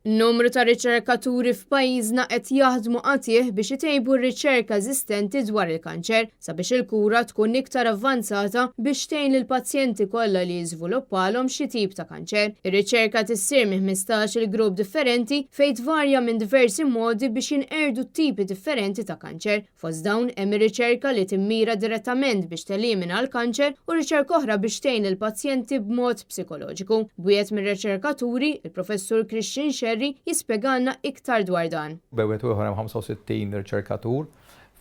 Numru ta' riċerkaturi f'pajjiżna qed jaħdmu qatigħ biex itejbu r-riċerka eżistenti dwar il-kanċer sabiex il-kura tkun iktar avvanzata biex tgħin lill-pazjenti kollha li jiżviluppalhom xi tip ta' kanċer. Ir-riċerka tissir minn 15-il grupp differenti fejn tvarja minn diversi modi biex jinqerdu tipi differenti ta' kanċer. Fost dawn hemm ir-riċerka li timmira direttament biex telimina l-kanċer u riċerka oħra biex tgħin lill-pazjenti b'mod psikoloġiku. B'wieħed mir-riċerkaturi, il-Professur Christian Scerri, jispjegalna iktar dwar dan. Bejn wieħed u ieħor hemm 65 riċerkatur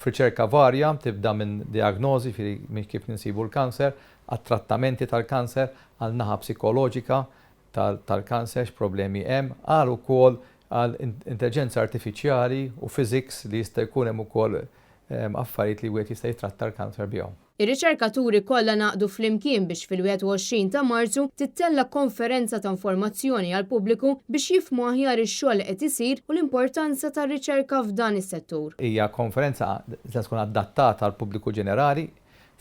f'riċerka varja, tibda minn diagnosi, jiġifieri minn kif ninsibu l-kanser, għat-trattamenti tal-kanser, għal naħa psikoloġika tal-kanser, x'problemi hemm, għal ukoll għal intelliġenza artifiċjali u physics li jista' jkun hemm ukoll affarijiet li wieħed jista' jitratta l-kanser bihom. Ir-riċerkaturi kollha ngħaqdu flimkien biex fil-21 ta' Marzu tittella' konferenza ta' informazzjoni għall-pubbliku biex jifhmu aħjar ix-xogħol li qed isir u l-importanza tar-riċerka f'dan is-settur. Hija konferenza se tkun adattata għall-pubbliku ġenerali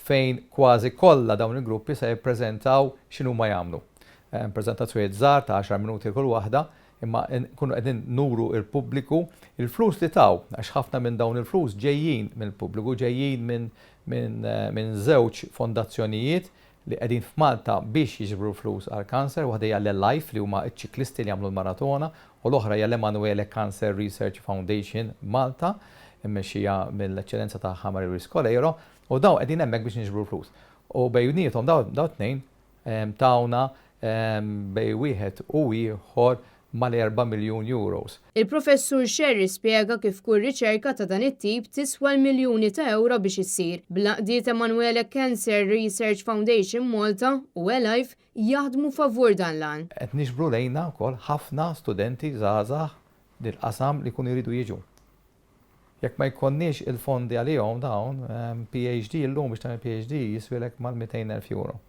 fejn kważi kollha dawn il-gruppi se jippreżentaw x'inhuma jagħmlu. Preżentazzjonijiet żgħar ta' għaxar minuti kull waħda, imma nkunu qegħdin nuru l-pubbliku il-flus li taw, għax ħafna minn dawn il-flus ġejjin mill-pubbliku, ġejjin minn minn minn żewġ fondazzjonijiet li qegħdin f'Malta biex jiġbru l-flus għall-kanser, waħda hija l-Alife li huma ċ-ċiklisti li jagħmlu l-maratona u l-oħra hija l-Emanuele Cancer Research Foundation Malta, immexxija mill-Eċċellenza tagħha Marie Louise Coleiro, u dawn qegħdin hemmhekk biex niġbru l-flus. U bejniethom dawn it-tnejn tawna bejn wieħed u ieħor mal-erba' miljun euros. Il-Professur Scerri spjega kif kull riċerka ta' dan it-tip tiswa l-miljuni ta' ewro biex issir, bl-għaqdiet Emanuele Cancer Research Foundation Malta u Alive jaħdmu favur dan l-għan. Qed niġbru lejna wkoll ħafna studenti żgħażagħ dil-qasam li jkunu jridu jiġu. Jekk ma jkollniex il-fondi għalihom dawn, PhD illum biex tagħmel PhD jiswielek mal-200,000 euro.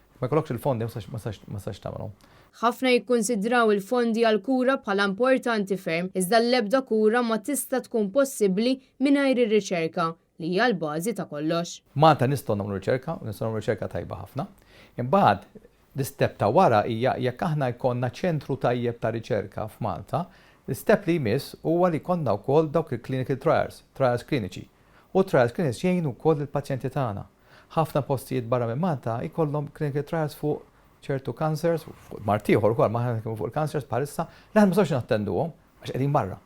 Jekk ma jkollokx il-fondi ma tistax tagħmelhom. Ħafna jikkunsidraw il-fondi għall-kura bħala importanti ferm, iżda l-ebda kura ma tista' tkun possibbli mingħajr ir-riċerka, li hija l-bażi ta' kollox. Malta nistgħu nagħmlu riċerka, u nistgħu nagħmlu riċerka tajba ħafna. Imbagħad L-istep ta' wara hija jekk aħna jkollna ċentru tajjeb ta' riċerka f'Malta, l-istep li jmiss huwa li jkollna wkoll dawk il-clinical trials, trials kliniċi. U t-trials kliniċi jgħinu wkoll lill-pazjenti tagħna. Ħafna postijiet barra minn Malta jkollhom clinical trials fuq ċertu cancers, fuq mard ieħor ukoll, ma aħna nitkellmu fuq il-cancers bħalissa, li aħna ma nistgħux nattenduhom għax qegħdin barra.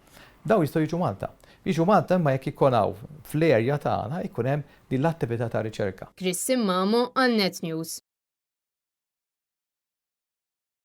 Dawn jistgħu jiġu Malta. Jiġu Malta imma jekk ikun hawn fl-area tagħna jkun hemm din l-attività ta' riċerka. Chris Simmamo għal Net News.